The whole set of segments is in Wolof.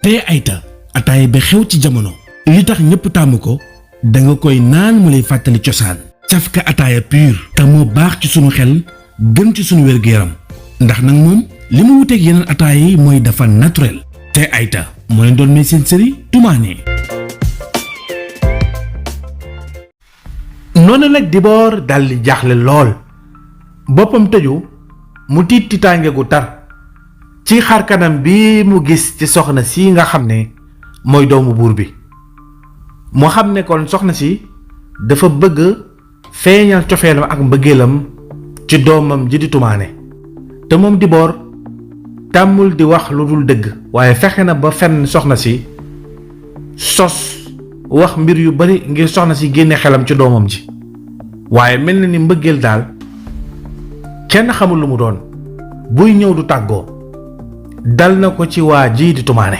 tey ayta ataaya ba xew ci jamono li tax ñëpp tàmm ko da nga koy naan mu lay fàttali cosaan cafka ataaya pur te moo baax ci sunu xel gën ci sunu wér-gu-yaram ndax nag moom li mu wuteeg yeneen ataaya yi mooy dafa naturel tey ayta moo leen doon may seen série Toumane. noonu nag Dibor daldi jaaxle lool boppam tëju mu tiit tiitaange gu tar ci xar kanam bi mu gis ci soxna si nga xam ne mooy doomu buur bi moo xam ne kon soxna si dafa bëgg feeñal cofeelam ak mbëggeelam ci doomam ji di Toumane te moom Dibor tàmmul di wax lu dul dëgg waaye fexe na ba fenn soxna si sos wax mbir yu bari ngir soxna si génne xelam ci doomam ji waaye mel na ni mbëggeel daal kenn xamul lu mu doon buy ñëw du tàggoo dal na ko ci waa ji di Toumane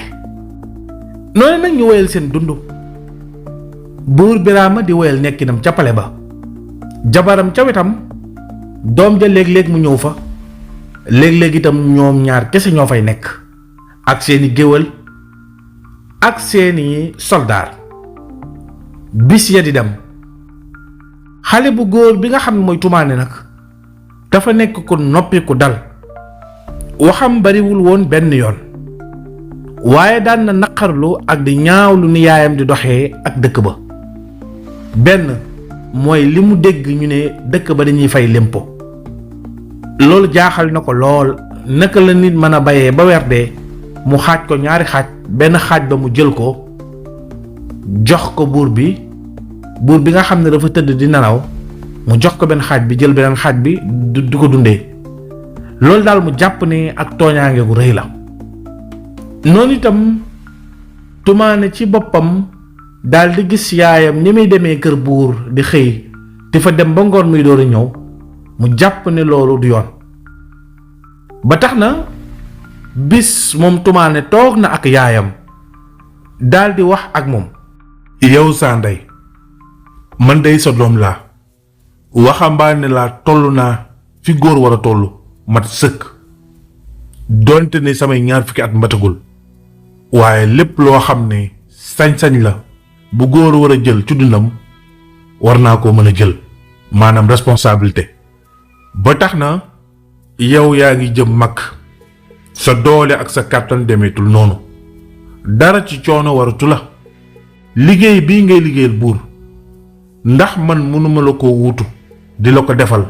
noonu nag ñu woyal seen dund buur Birama di woyal nekkinam ca pale ba jabaram ca wetam doom ja léeg-léeg mu ñëw fa léeg-léeg itam ñoom ñaar kese ñoo fay nekk ak seeni géwël ak seeni soldaar bis ya di dem xale bu góor bi nga xam ne mooy Toumane nag dafa nekk ko noppi ku dal waxam bariwul woon benn yoon waaye daan na naqarlu ak di ñaawlu ni yaayam di doxee ak dëkk ba benn mooy li mu dégg ñu ne dëkk ba dañuy fay lempo loolu jaaxal na ko lool naka la nit mën a bayee ba weer dee mu xaaj ko ñaari xaaj benn xaaj ba mu jël ko jox ko buur bi nga xam ne dafa tëdd di nelaw mu jox ko benn xaaj bi jël beneen xaaj bi du ko dundee loolu daal mu jàpp ne ak tooñaange gu rëy la noonu itam Toumane ci boppam daal di gis yaayam ni muy demee kër buur di xëy di fa dem ba ngoon muy door a ñëw mu jàpp ne loolu du yoon ba tax na bis moom Toumane toog na ak yaayam daal di wax ak moom. yow saa ndey man day sa doom laa waxambaane laa toll naa fi góor war a toll mat sëkk donte ne samay ñaar fukki at matagul waaye lépp loo xam ne sañ-sañ la bu góor war a jël ci dundam war naa koo mën a jël maanaam responsabilité ba tax na yow yaa ngi jëm mag sa doole ak sa kàttan demeetul noonu dara ci coono waratu la liggéey bii ngay liggéeyal buur ndax man mënuma la ko wuutu di la ko defal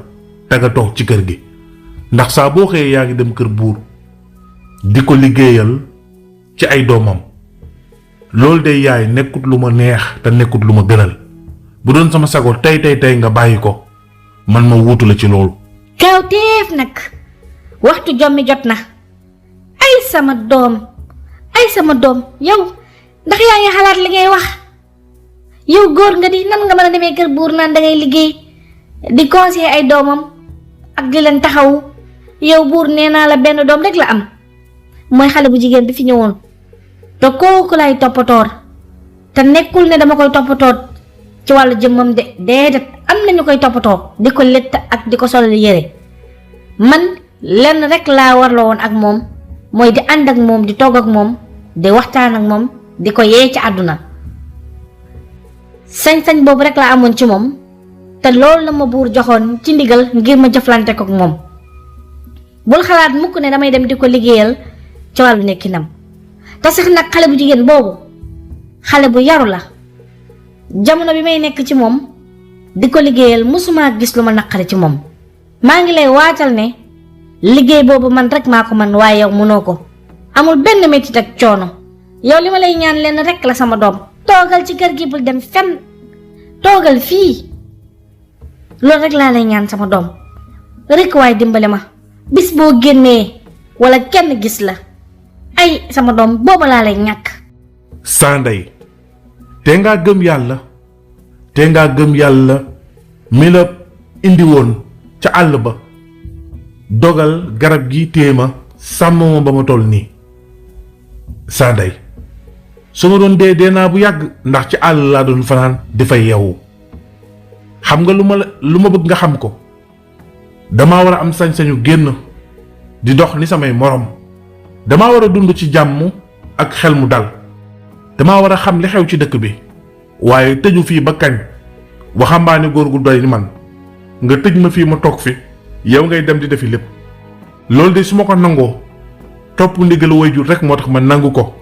te nga toog ci kër gi ndax saa boo xëyee yaa ngi dem kër buur di ko liggéeyal ci ay doomam loolu de yaay nekkut lu ma neex te nekkut lu ma gënal bu doon sama sago tey nga bàyyi ko man ma wuutu la ci loolu. kawteef nag waxtu jommi jot na ay sama doom yow ndax yaa ngi xalaat li ngay wax yow góor nga di nan nga mën a demee kër buur naan da ngay liggéey di conseiller ay doomam ak di leen taxawu yow buur nee naa la benn doom rek la am mooy xale bu jigéen bi fi ñëwoon te kooku lay toppatoor te nekkul ne dama koy toppatoor ci wàllu jëmmam de déedéet am na ñu koy toppatoo di ko lett ak di ko solal yére man lenn rek laa warloo woon ak moom mooy di ànd ak moom di togg ak moom di waxtaan ak moom di ko yee ci àdduna sañ-sañ boobu rek laa amoon ci moom te loolu la ma buur joxoon ci ndigal ngir ma jëflante ko ak moom bul xalaat mukk ne damay dem di ko liggéeyal ci wàllu nekkinam te sax nag xale bu jigéen boobu xale bu yaru la jamono bi may nekk ci moom di ko liggéeyal musuma gis lu ma naqari ci moom maa ngi lay waatal ne liggéey boobu man rek maa ko man waaye yow mënoo ko amul benn métit ak coono yow li ma lay ñaan leen rek la sama doom toogal ci kër gi bul dem fenn toogal fii loolu rek laa lay ñaan sama doom rek waaye dimbale ma bis boo génnee wala kenn gis la ay sama doom booba laa lay ñàkk. saa ndey te ngaa gëm yàlla mi la indi woon ca àll ba dogal garab gi téema sàmm ma ba ma toll nii saa ndey su ma doon dee naa bu yàgg ndax ci àll laa doon fanaan di fay yeewu xam nga lu ma bëgg nga xam ko damaa war a am sañ-sañu génn di dox ni samay morom damaa war a dund ci jàmm ak xel mu dal damaa war a xam li xew ci dëkk bi waaye tëju fii ba kañ waxambaane góor gu doy ni man nga tëj ma fii ma toog fi yow ngay dem di defi lépp loolu de su ma ko nangoo topp ndigalu waajur rek moo tax ma nangu ko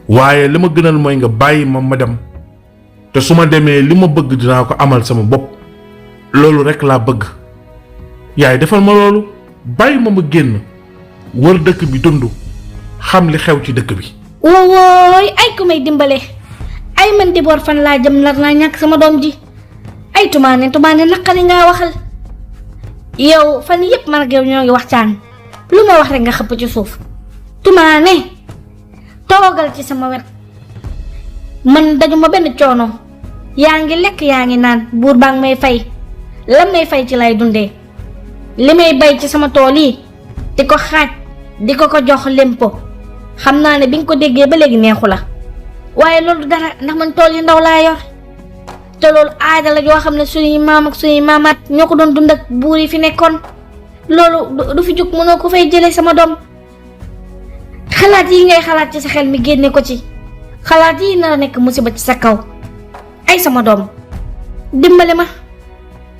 waaye li ma gënal mooy nga bàyyi ma dem te su ma demee li ma bëgg dinaa ko amal sama bopp loolu rek laa bëgg yaay defal ma loolu bàyyi ma génn wër dëkk bi dund xam li xew ci dëkk bi. wooy ay ku may dimbale ay man di boor fan laa jëm nar naa ñàkk sama doom ji ay tumaane naqari ngaa waxal yow fan yépp man ak yow ñoo ngi waxtaan lu ma wax rek nga xëpp ci suuf tumaane toogal ci sama wet man dajuma benn coono yaa ngi lekk yaa ngi naan buur baa ngi may fay lan may fay ci lay dundee li may bay ci sama tool yi di ko xaaj di ko jox lempo xam naa ne bi nga ko déggee ba léegi neexu la waaye loolu dara ndax man tool yu ndaw laa yor te loolu aada la yoo xam ne suñuy maam ak suñuy maamaat ñoo ko doon dund ak buur yi fi nekkoon loolu du fi jóg mënoo ko fay jëlee sama doom xalaat yi ngay xalaat ci sa xel mi génne ko ci xalaat yi na nekk musiba ci sa kaw ay sama doom dimbali ma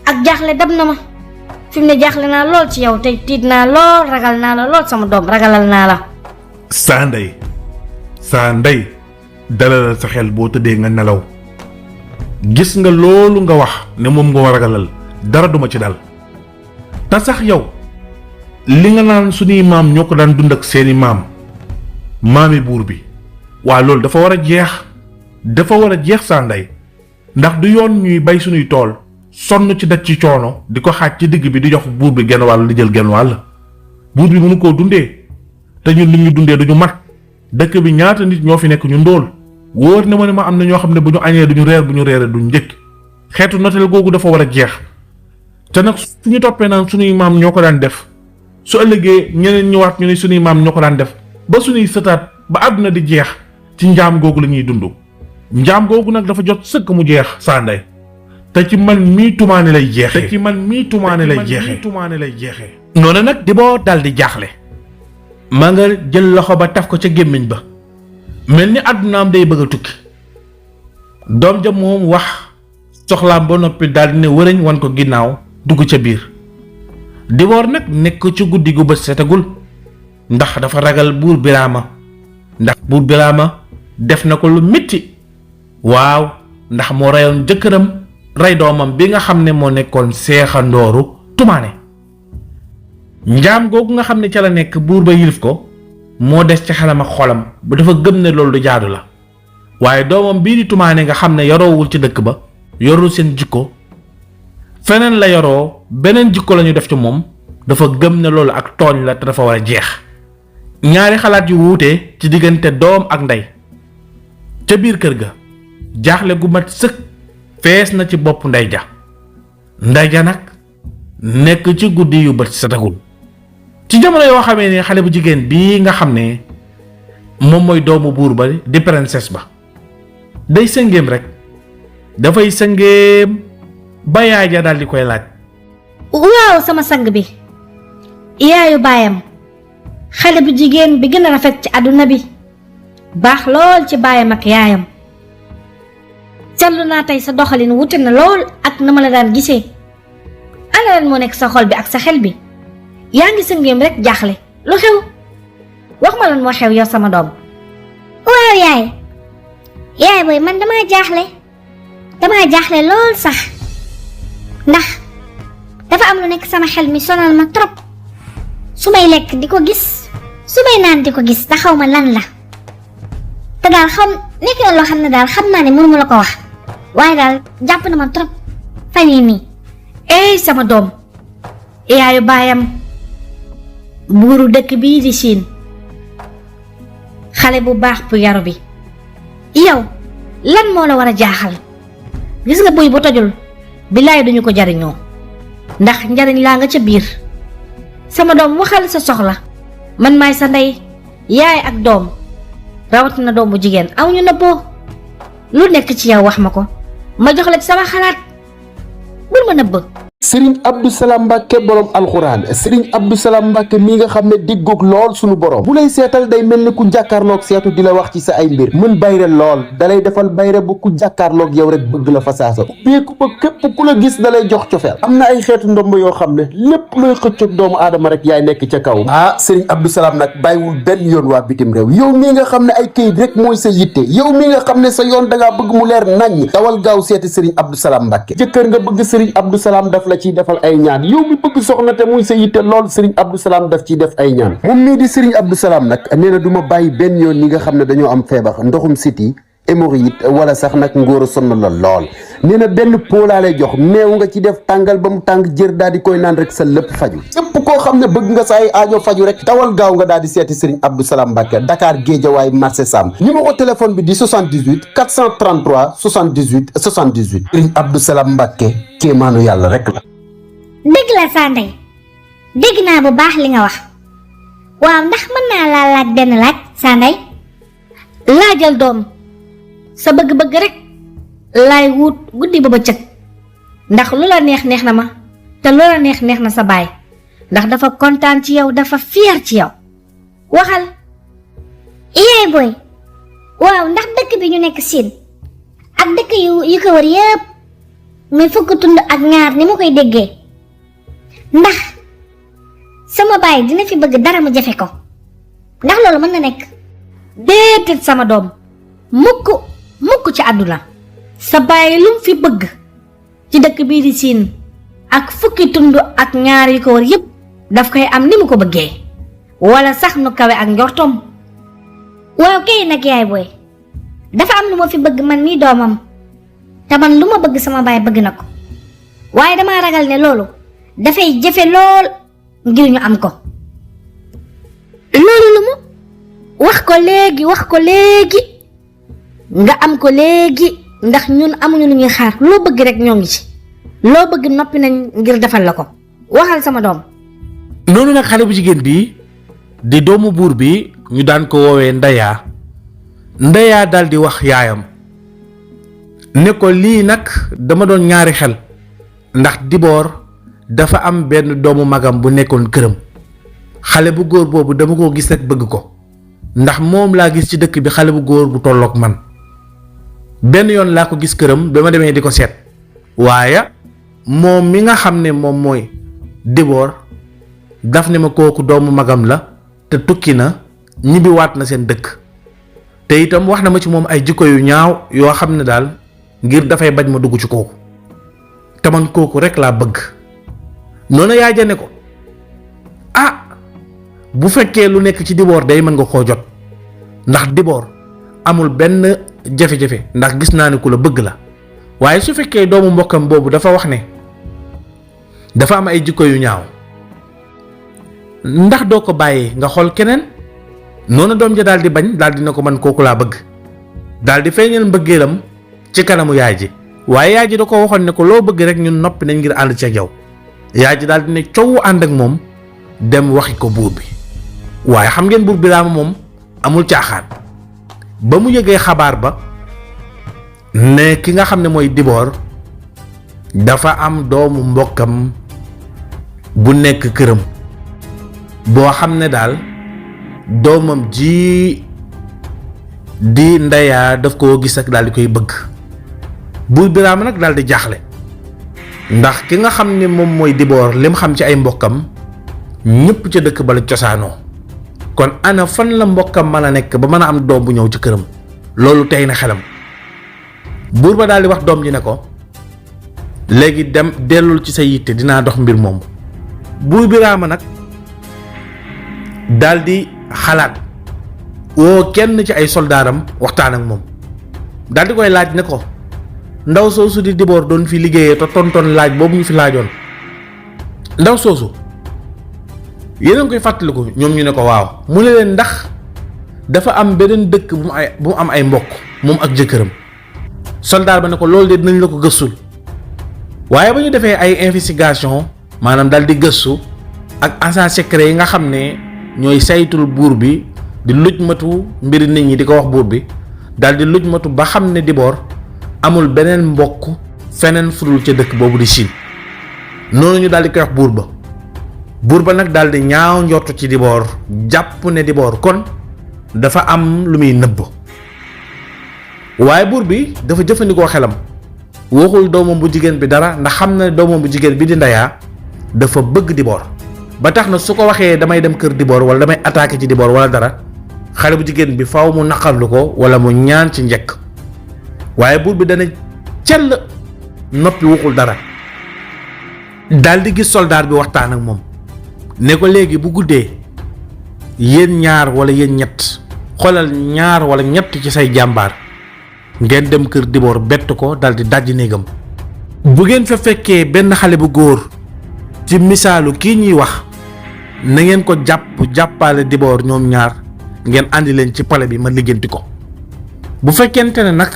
ak jaaxle dab na ma fi mu ne jaaxle naa lool ci yow te tiit naa lool ragal naa la lool sama doom ragalal naa la. saa ndey dalalal sa xel boo tëddee nga nelaw gis nga loolu nga wax ne moom nga war a ragalal dara duma ci dal te sax yow li nga naan suñuy maam ñoo ko daan dund ak seeni maami buur bi waa loolu dafa war a jeex saa ndey ndax du yoon ñuy bay suñuy tool sonn ci daj ci coono di ko xaaj ci digg bi di jox buur bi genn wàll di jël genn wàll buur bi mënu koo dundee te ñun li ñu dundee duñu mat dëkk bi ñaata nit ñoo fi nekk ñu ndóol wóor na ma ne ma am na ñoo xam ne bu ñu añee duñu reer bu ñu reeree duñu njëkk xeetu noteel googu dafa war a jeex te nag su ñu toppee naan suñuy maam ñoo ko daan def su ëllëgee ñeneen ñëwaat ñu ne suñuy maam ñoo ko daan def ba suñuy sëtaat ba àdduna di jeex ci njaam googu la ñuy dund njaam googu nag dafa jot sëkk mu jeex saa ndey te ci man mii tumaane lay jeexee noonu nag di boo dal di jaaxle ma nga jël loxo ba taf ko ca gémmiñ ba mel ni àddunaam day bëgg a tukki doom ja moom wax soxlaam ba noppi daal di ne wërëñ wan ko ginnaaw dugg ca biir Dibóor nag nekk ci guddi gu bët setagul ndax dafa ragal buur Biraama ndax buur Biraama def na ko lu metti waaw ndax moo reyoon jëkkëram rey doomam bi nga xam ne moo nekkoon seexandooru tumaane njaam googu nga xam ne ca la nekk buur ba yilif ko moo des ci xelam ak xolam bu dafa gëm ne loolu du jaadu la waaye doomam bii di tumaane nga xam ne yoroowul ci dëkk ba yorul seen jikko feneen la yoroo beneen jikko lañu def ci moom dafa gëm ne loolu ak tooñ la te dafa war a jeex ñaari xalaat yu wuute ci diggante doom ak ndey ca biir kër ga jaaxle gu mat sëkk fees na ci bopp ndey ja nag nekk ci guddi yu bët setagul ci jamono yoo xamee ne xale bu jigéen bii nga xam ne moom mooy doomu buur ba di princesse ba day sëngéem rek dafay sëngéem ba yaay ja daal di koy laaj waaw sama sang bi yaayu baayam xale bu jigéen bi gën a rafet ci àdduna bi baax lool ci baayam ak yaayam seetlu naa tey sa doxalin wute na lool ak na ma la daan gisee ana lan moo nekk sa xol bi ak sa xel bi yaa ngi sëngéem rek jaaxle lu xew wax ma lan moo xew yow sama doom. waaw yaay booy man damaa jaaxle lool sax ndax dafa am lu nekk sama xel mi sonal ma trop su may lekk di ko gis su may naan di ko gis te xaw ma lan la te daal nekk na loo xam ne daal xam naa ne mënuma la ko wax waaye daal jàpp na ma trop fan yii nii. sama doom yaayu baayam buuru dëkk bii di Siin xale bu baax bu yaru bi yow lan moo la war a jaaxal gis nga buy bu tojul billaay duñu ko jariñoo ndax njariñ laa nga ca biir sama doom waxal sa soxla man maay sa ndey yaay ak doom rawatina doom bu jigéen aw ñu nëbboo lu nekk ci yow wax ma ko ma jox la ci sama xalaat bul ma nëbb Serigne Abdou Salam Mbacke borom alxuraan Serigne Abdou Salam Mbacke mi nga xam ne diggoog lool sunu borom bu lay seetal day mel ni ku jàkkaarloog seetu di la wax ci sa ay mbir mën bayre lool dalay defal bayre bu ku jàkkaarloog yow rek bëgg la fa saasa ubbeeku ba képp ku la gis dalay jox cofeel am na ay xeetu ndomb yoo xam ne lépp looy xëccoog doomu aadama rek yaay nekk ca kaw Serigne Abdou Salam nag bàyyiwul benn yoon waa bitim réew yow mi nga xam ne ay këyit rek mooy sa yitte yow mi nga xam ne sa yoon dangaa bëgg mu leer naññ dawal gaaw seeti Serigne Abdou Salam Mbacke jëkkër nga bëgg Serigne Abdou Salam daf la ciy defal ay ñaan yow mi bëgg soxna te muy sa yitte lool Serigne Abdou Salam daf ciy def ay ñaan moom mii di Serigne Abdou Salam nag nee na du ma bàyyi benn yoon ñi nga xam ne dañoo am feebar ndoxum siti hémorroïde wala sax nag ngóor a sonn la lool nee na benn pot laa lay jox meew nga ci def tàngal ba mu tàng jër daal di koy naan rek sa lépp faju képp koo xam ne bëgg nga sa ay aajo faju rek dawal gaaw nga daal di seeti Serigne Abdou Salam Mbacke Dakar Guédiawaye marché Sam numéro téléphone bi di 78 433 78 78 Serigne Abdou Salam Mbacke kéemaanu yàlla rek la. dëgg la saa ndey dégg naa bu baax li nga wax waaw ndax mën naa laa laaj benn laaj saa ndey laajal doom sa bëgg-bëgg rek laay wut guddi ba bëccëg ndax lu la neex neex na ma te lu la neex neex na sa baay ndax dafa kontaan ci yow dafa fier ci yow waxal. yaay booy waaw ndax dëkk bi ñu nekk Siin ak dëkk yu ko wër yëpp muy fukk tund ak ñaar ni ma koy déggee ndax sama baay dina fi bëgg dara mu jafe ko ndax loolu mën na nekk. déedéet sama doom mukk ci àdduna sa baay lu mu fi bëgg ci dëkk bii di Siin ak fukki tund ak ñaar yi ko wër yépp daf koy am ni mu ko bëggee wala sax nu kawe ak njortoom. waaw kay nag yaay booy dafa am lu ma fi bëgg man mii doomam te man lu ma bëgg sama baay bëgg na ko waaye dama ragal ne loolu dafay jafe lool ngir ñu am ko. loolu lu mu wax ko léegi nga am ko léegi ndax ñun amuñu lu ñuy xaar loo bëgg rek ñoo ngi ci loo bëgg noppi nañ ngir defal la ko waxal sama doom. noonu nag xale bu jigéen bi di doomu buur bi ñu daan ko woowee Ndeya daal di wax yaayam ne ko lii nag dama doon ñaari xel ndax Dibor dafa am benn doomu magam bu nekkoon këram xale bu góor boobu dama ko gis rek bëgg ko ndax moom laa gis ci dëkk bi xale bu góor bu tolloog man benn yoon laa ko gis këram ba ma demee di ko seet waaye moom mi nga xam ne moom mooy Dibor daf ne ma kooku doomu magam la te tukki na ñibbi waat na seen dëkk te itam wax na ma ci moom ay jikko yu ñaaw yoo xam ne daal ngir dafay bañ ma dugg ci kooku te man kooku rek laa bëgg noonu yaa jane ko bu fekkee lu nekk ci Dibor day mën nga koo jot ndax Dibor amul benn jafe-jafe ndax gis naa ne ku la bëgg la waaye su fekkee doomu mbokkam boobu dafa wax ne dafa am ay jikko yu ñaaw ndax doo ko bàyyee nga xool keneen noonu doom ja daal di bañ daal di ne ko man kooku laa bëgg daal di feeñal mbëggeelam ci kanamu yaay ji waaye yaay ji da ko waxoon ne ko loo bëgg rek ñun noppi nañ ngir ànd ci ak yow yaay ji daal di ne coow ànd ak moom dem waxi ko buur bi waaye xam ngeen buur Biraama moom amul caaxaan ba mu yëgee xabaar ba ne ki nga xam ne mooy Dibor dafa am doomu mbokkam bu nekk këram boo xam ne daal doomam ji di Ndeya daf koo gis ak daal di koy bëgg buur Biraama nag daal di jaaxle ndax ki nga xam ne moom mooy Dibor lim xam ci ay mbokkam ñëpp ca dëkk ba la cosaanoo kon ana fan la mbokkam mën a nekk ba mën a am doom bu ñëw ci këram loolu tey na xelam buur ba daal di wax doom ji ne ko léegi dem dellul ci sa yitte dinaa dox mbir moomu buur Biraama nag daal di xalaat woo kenn ci ay soldaaram waxtaan ak moom daal di koy laaj ne ko ndaw soosu di Dibor doon fi liggéeyee te tontoon laaj boobu ñu fi laajoon ndaw soosu yéen a ngi koy fàttaliku ñoom ñu ne ko waaw mu ne leen ndax dafa am beneen dëkk bu mu am ay mbokk moom ak jëkkëram soldaar ba ne ko loolu de dinañ la ko gëstul waaye ba ñu defee ay investigation maanaam daal di gëstu ak agent secret yi nga xam ne ñooy saytul buur bi di lujmatu mbiri nit ñi di ko wax buur bi daal di lujmatu ba xam ne Dibor amul beneen mbokk feneen fudul ca dëkk boobu di Siin noonu ñu daal di koy wax buur ba nag daal di ñaaw njortu ci Dibor jàpp ne Dibor kon dafa am lu muy nëbb waaye buur bi dafa jëfandikoo xelam waxul doomam bu jigéen bi dara ndax xam na doomam bu jigéen bi di Ndeya dafa bëgg Dibor ba tax na su ko waxee damay dem kër Dibor wala damay attaqué ci Dibor wala dara xale bu jigéen bi faaw mu naqarlu ko wala mu ñaan ci njëkk waaye buur bi dana cell noppi waxul dara daal di gis soldaar bi waxtaan ak moom ne ko léegi bu guddee yéen ñaar wala yéen ñett xoolal ñaar wala ñett ci say jàmbaar ngeen dem kër Dibor bett ko dal di dajj néegam bu ngeen fa fekkee benn xale bu góor ci misaalu kii ñuy wax na ngeen ko jàppale Dibor ñoom ñaar ngeen andi leen ci pale bi ma lijjanti ko bu fekkente ne nag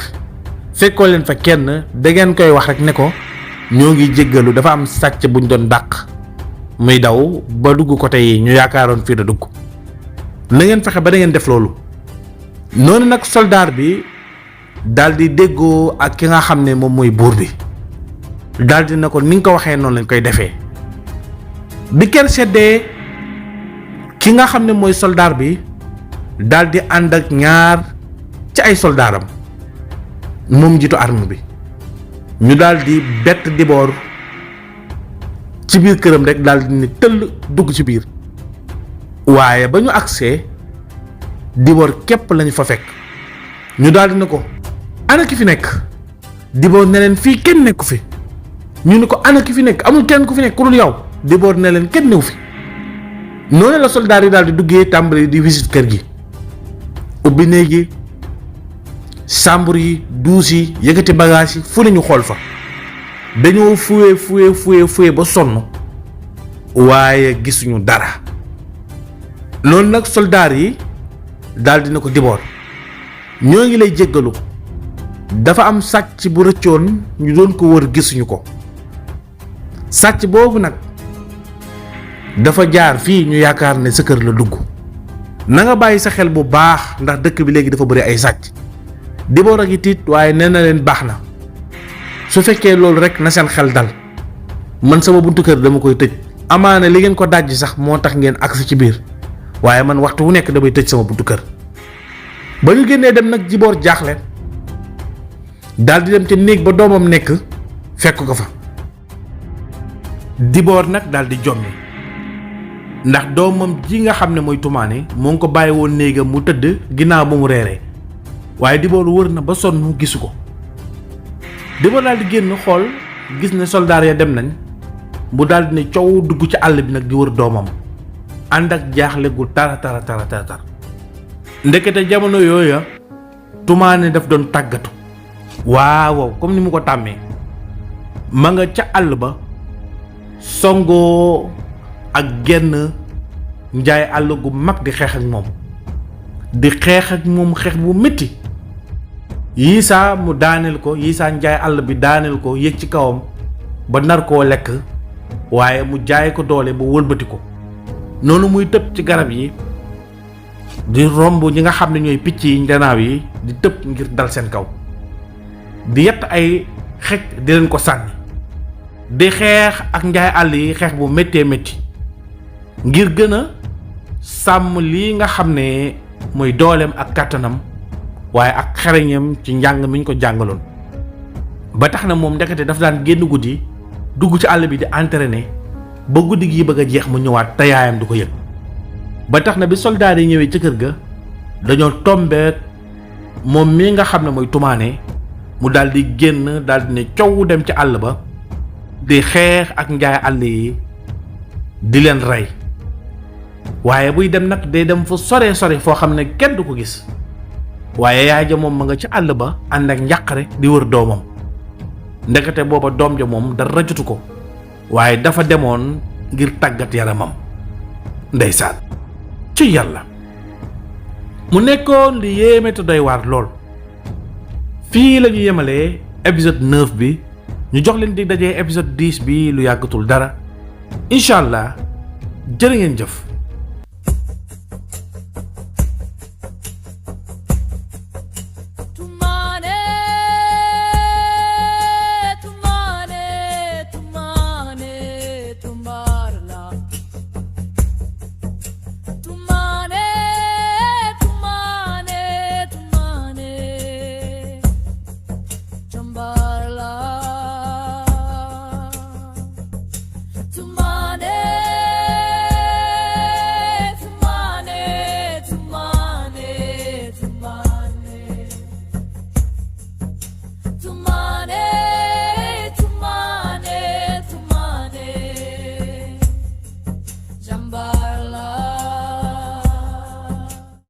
fekkoo leen fa kenn da ngeen koy wax rek ne ko ñoo ngi jéggalu dafa am sàcc buñ doon dàq muy daw ba dugg ko tey ñu yaakaaroon fii da dugg na ngeen fexe ba da ngeen def loolu noonu nag soldaar bi daal di déggoo ak ki nga xam ne moom mooy buur bi daal di na ko ni nga ko waxee noonu lañ koy defee bi ker seddee ki nga xam ne mooy soldaar bi daal di ànd ak ñaar ci ay soldaaram moom jiitu arme bi ñu daal di bett Dibor ci biir këram rek daal di ne tëll dugg ci biir waaye ba ñu agsee Dibor képp lañu fa fekk ñu daal di ne ko ana ki fi nekk Dibor ne leen fii kenn nekku fi ñu ne ko ana ki fi nekk amul kenn ku fi nekk ku dul yow Dibor ne leen kenn newu fi noonu la soldaar yi daal di duggee tàmbali di visite kër gi ubbi néeg yi chambre yi duus yi yëkkati bagage yi fu ne ñu xool fa dañoo fuye ba sonn waaye gisuñu dara loolu nag soldaar yi daal dina ko Dibor ñoo ngi lay jéggalu dafa am sàcc bu rëccoon ñu doon ko wër gisuñu ko sàcc boobu nag dafa jaar fii ñu yaakaar ne sa kër la dugg na nga bàyyi sa xel bu baax ndax dëkk bi léegi dafa bëri ay sàcc Dibor a ngi tiit waaye nee na leen baax na su fekkee loolu rek na seen xel dal man sama buntu kër dama koy tëj amaana li ngeen ko dajji sax moo tax ngeen agsi ci biir waaye man waxtu wu nekk damay tëj sama buntu kër ba ñu génnee dem nag Dibor jaaxle daal di dem ca néeg ba doomam nekk fekk ko fa Dibor nag daal di jommi ndax doomam ji nga xam ne mooy Tumaane moo ngi ko bàyyi woon néegam mu tëdd ginnaaw ba mu reeree waaye Dibor wër na ba sonn mu gisu ko Dibor daal di génn xool gis ne soldaar ya dem nañ mu daal di ne coow dugg ci àll bi nag di wër doomam ànd ak jaaxle gu tara ndekete jamono yooya Tumaane daf doon tàggatu waaw comme ni mu ko tàmmee ma nga ca àll ba songoo ak genn njaay àll gu mag di xeex ak moom xeex bu métti Yiisa mu daaneel ko Yiisa njaay àll bi daaneel ko yéeg ci kawam ba nar koo lekk waaye mu jaay ko doole ba wëlbati ko noonu muy tëb ci garab yi di romb ñi nga xam ne ñooy picc yi njanaaw yi di tëb ngir dal seen kaw di yett ay xeej di leen ko sànni di xeex ak njaay àll yi xeex bu méttee métti ngir gën a sàmm lii nga xam ne mooy dooleem ak kàttanam waaye ak xereñam ci njàng mi ñu ko jàngaloon ba tax na moom ndekete daf daan génn guddi dugg ci àll bi di entraîner ba guddi gi bëgg a jeex mu ñëwaat te yaayam du ko yëg ba tax na bi soldaar yi ñëwee ca kër ga dañoo tombeek moom mii nga xam ne mooy Tumaane mu daal di génn daal di ne coow dem ci àll ba di xeex ak njaay àll yi di leen rey waaye buy dem nag day dem fu sore foo xam ne kenn du ko gis waaye yaay ja moom ma nga ci àll ba ànd ak njàqare di wër doomam ndekete booba doom ja moom dara jotu ko waaye dafa demoon ngir tàggat yaramam ndeysaan ci yàlla mu nekkoon li yéeme te doy waar lool fii la ñu yemalee épisode 9 bi ñu jox leen di dajee épisode 10 bi lu yàggatul dara incha allah jërë ngeen jëf. Tumane tomorrow.